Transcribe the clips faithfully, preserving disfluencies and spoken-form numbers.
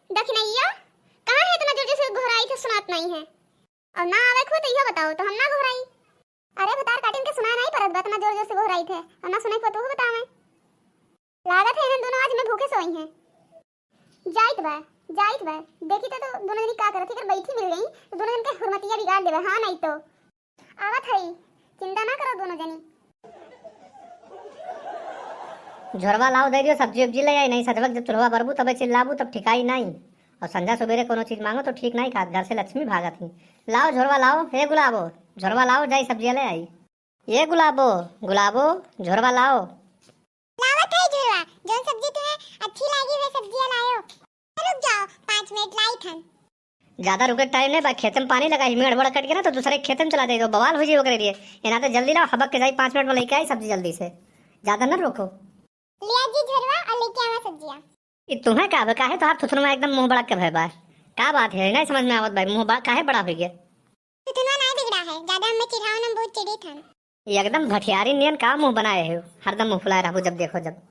दखिनैया, कहाँ है इतना जोर जोर से गोहराई थे, सुनात नहीं है। और ना आवे को तो इहो बताओ, तो हम ना गोहराई। अरे भतार काटिन के सुनाई नहीं परत बा, इतना जोर जोर से गोहराई थे, और ना सुनाई को तो बतावे। लागत है इन्हन दोनों आज में भूखे सोई हैं। जाइत बा, जाइत बा, देखी तो, तो दोनों जनी का करत, अगर बैठी मिल गई तो दोनों जन के हुरमतिया बिगाड़ देवे। हाँ नहीं तो आवत हई, चिंता ना करो दोनों जनी। झोरवा लाओ, दे दियो, सब्जी उब्जी ले आई, नहीं सजवक जब चूल्हा बरबू तबे चिल्लाबू, तब ठिकाई नहीं। और संझा सुबेरे कोनो चीज मांगो तो ठीक नहीं खात, घर से लक्ष्मी भागत ही। लाओ झोरवा लाओ, हे गुलाबो, झोरवा लाओ, जाई सब्जिया ले आई। ये गुलाबो, गुलाबो, झोरवा लाओ। लावत है झोरवा, जौन सब्जी तुम्हें अच्छी लागी वे सब्जिया लायो। रुक जाओ, पाँच मिनट लाई थन। ज्यादा रुके टाइम नहीं बा, खेते में पानी लगा ही, मेड़ बड़ कट के ना तो दूसरे खेते में चला जाए, तो बवाल हो जाए ओकरे लिए। एना तो जल्दी लाओ, हबक के जाई, पाँच मिनट में लेके आई सब्जी जल्दी से, ज्यादा ना रोको। लिया जी झोरवा और लेके आवा सब्जिया। ई तुम्हें का बे, काहे तोहार थुथुनमा एकदम मुंह बड़ा के भय बा? का बात है, नहीं समझ में आवत भाई, मुंह बा काहे बड़ा हो गया? थुथुनवा नाय बिगड़ा है, ज्यादा हमें चिढ़ाओ ना, बहुत चिढ़ी थन। ये एकदम भठियारी नियन का मुंह बनाए है, हरदम मुंह फुलाए रहबू जब देखो जब।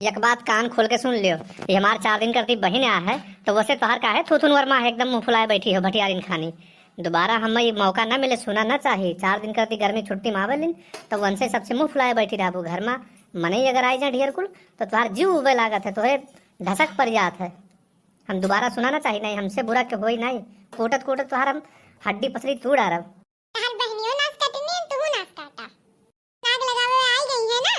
एक बात कान खोल के सुन लियो, ये हमार चार दिन करती बहिन आ है, तो वैसे तोहार काहे थूथुन वर्मा है, एकदम मुंह फुलाए बैठी हो भठियारिन खानी। दोबारा हमें ये मौका ना मिले, सुना ना चाही। चार दिन करती गर्मी छुट्टी में आवेलिन, तो वनसे सबसे मुंह फुलाए बैठी रहबू घर में। मनई अगर आई जा ढेर कुल, तो तोहार जीव उबे लागत है, तोहे ढसक पड़ जात है। हम दोबारा सुना ना चाही, नहीं हमसे बुरा के होई नहीं। कूटत कूटत तोहार हम हड्डी पसली तोड़ डारब। तहार बहनियो नास काटनी, तू नास काटा। नाक लगावे आई गई है ना,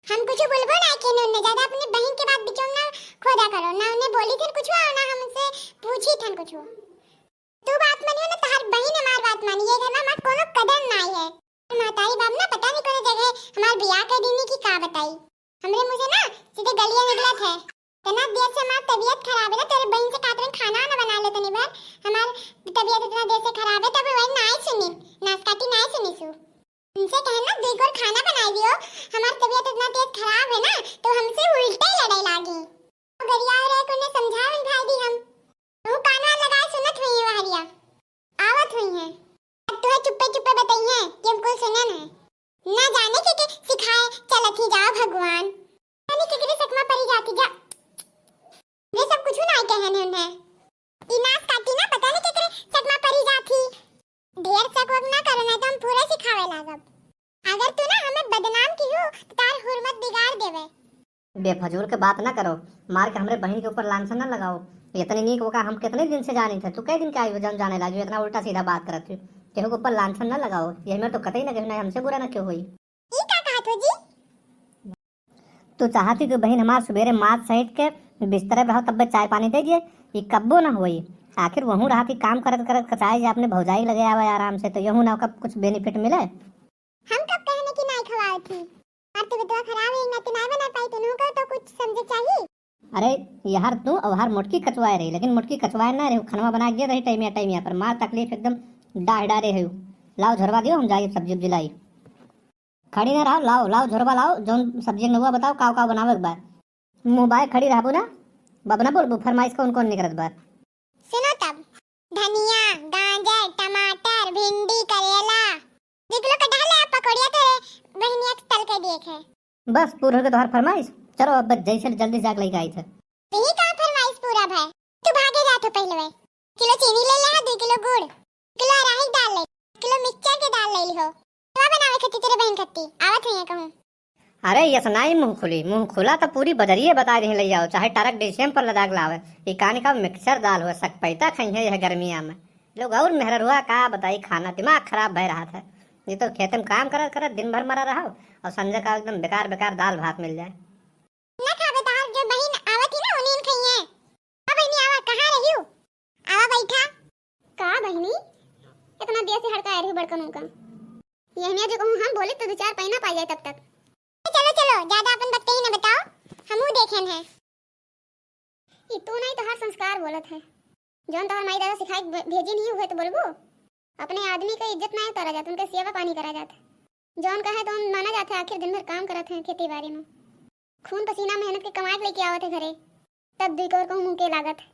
हम कुछ बोलबो ना के, उन्हें ज्यादा अपनी बहन के बात बिचों ना खोदा करो, ना उन्हें बोली थन कुछ और ना हमसे पूछी थन कुछ। तू बात मानियो ना, तहार बहन हमार बात मानी, ये घर में हमार कोनो कदर ना है। महतारी बाप ना पता नहीं कोनो जगह हमार बियाह कर दीनी की का बताई। हमरे मुंह से ना सीधे गलियां निकलत है। इतना देर से हमार तबीयत खराब है ना, तेरे बहन से कहत रहे खाना ना बना ले तनी भर, हमार तबीयत इतना देर से खराब है, तब वही नाय सुनी, नास काटी नाय सुनी सु। उनसे कहे ना, "दो गोर खाना बनाई दियो, हमार तबीयत इतना तेज खराब है ना, तो हमसे उल्टे ही लड़ाई लागी।" गरिया रहे को उन्हें समझा उलझा दी हम। तू कान वान लगाए सुनत हुई है वहरिया, आवत हुई है। अब तुम्हें चुप्पे चुप्पे बताई है कि हम कुल सुने नहीं। ना जाने के, के सिखाए चलत ही जाओ भगवान। जाने केकरे सकमा परी जाती जा। वे सब कुछ ना कहे ने उन्हें। ई नास काटी ना पता नहीं केकरे सकमा परी जाती। ढेर सक वक ना करो, नहीं तो हम पूरा सिखावे लागब। अगर तू ना हमें बदनाम की हो, तो तार हुरमत बिगाड़ देवे। बेफजूल के बात ना करो, मार के हमरे बहिन के ऊपर लांछन ना लगाओ। इतनी नीक ओका हम कितने दिन से जानी थे, तू कई दिन के आई हो जौन जाने लागी, इतना उल्टा सीधा बात करत हो। केहू के ऊपर लांछन ना लगाओ, ये मेरे तो कतई ना कहना है, हमसे बुरा ना क्यों होई। ई का कहत हो जी? तू चाहती कि बहिन हमार सुबेरे माथ सहित के बिस्तरे पे रहो, तब चाय पानी दे दिए। ई कब्बो ना होई। आखिर वहू रहा कि काम करत करत कचाए जे अपने भौजाई लगे आवे आराम से, तो यहू ना ओका कुछ benefit मिले। हम कब कहने की नाई खवाए थी? और तू बितवा खराब है, ना तो नाई बना पाई, तू को तो कुछ समझे चाहिए। अरे यार, तू और हर मोटकी कचवाए रही, लेकिन मोटकी कचवाए ना रही, खनवा बना के दे रही टाइमिया टाइमिया पर। मार तकलीफ एकदम डाह डारे है। लाओ झोरवा दियो, हम जाइए सब्जी उब्जी लाई। खड़ी ना रहो, लाओ, लाओ, झोरवा लाओ, जौन सब्जी नौवा बताओ, काव काव बनावे के बा। मुँह बाय खड़ी रहबू ना, बब ना बोलबू, फरमाइश कौन कौन निकरत बा। सुनो तब, धनिया, गाजर, टमाटर, भिंडी, करेला, दो किलो कटहल है, पकौड़िया तो बहनिया के तल के दिए थे। बस पूरा हो गया तोहार फरमाइश, चलो अब जैसे जल्दी जाके लेके आई थे। यही का फरमाइश पूरा भाई, तू भागे जात हो पहले वे। किलो चीनी ले ले, दो किलो गुड़, किलो अरहर दाल ले, किलो मिक्सचर के दाल ले लिहो। क्या बनावे खत्ती तेरे बहन खत्ती? आवत हुई है कहूँ। अरे यस नाई मुँह खुली, मुँह खुला तो पूरी बजरिए बताए दही ले आओ, चाहे ट्रक डीसीएम पर लदा के लावे। ई कानी का मिक्सचर दाल हुआ, सकपैता खाई है यह गर्मिया में। लोग और मेहररुआ का बताई खाना, दिमाग खराब भय रहा था। ये तो खेते में काम करत करत दिन भर मरा रहा और संजय का एकदम बेकार बेकार दाल भात मिल जाए। ना खाबे तहार जो बहिन आवत ही ना, उन्हीं खाई है। आ बहिनी आवा, कहाँ रही हो? आवा बैठा। का बहिनी, इतना देर से हड़का रही बड़कनों का? यहनिया जो कहूँ हम बोले तो दो चार पैना पाई जाए तब तक। चलो चलो, ज्यादा अपन बतकही न बताओ, हमहू देखेन है। ई तू नहीं तोहार संस्कार बोलत है, जौन तोहार माई दादा सिखाए के भे-, भेजी नहीं हुए तो बोलबू। अपने आदमी का इज्जत नहीं उतारा जात, उनके सेवा पानी करा जात है। जौन कहे तो माना जात है, आखिर दिन भर काम करत है खेती बाड़ी में, खून पसीना मेहनत के कमाए के लेके आवत है घरे, तब दुई कोर कहूँ मुँह के लागत है।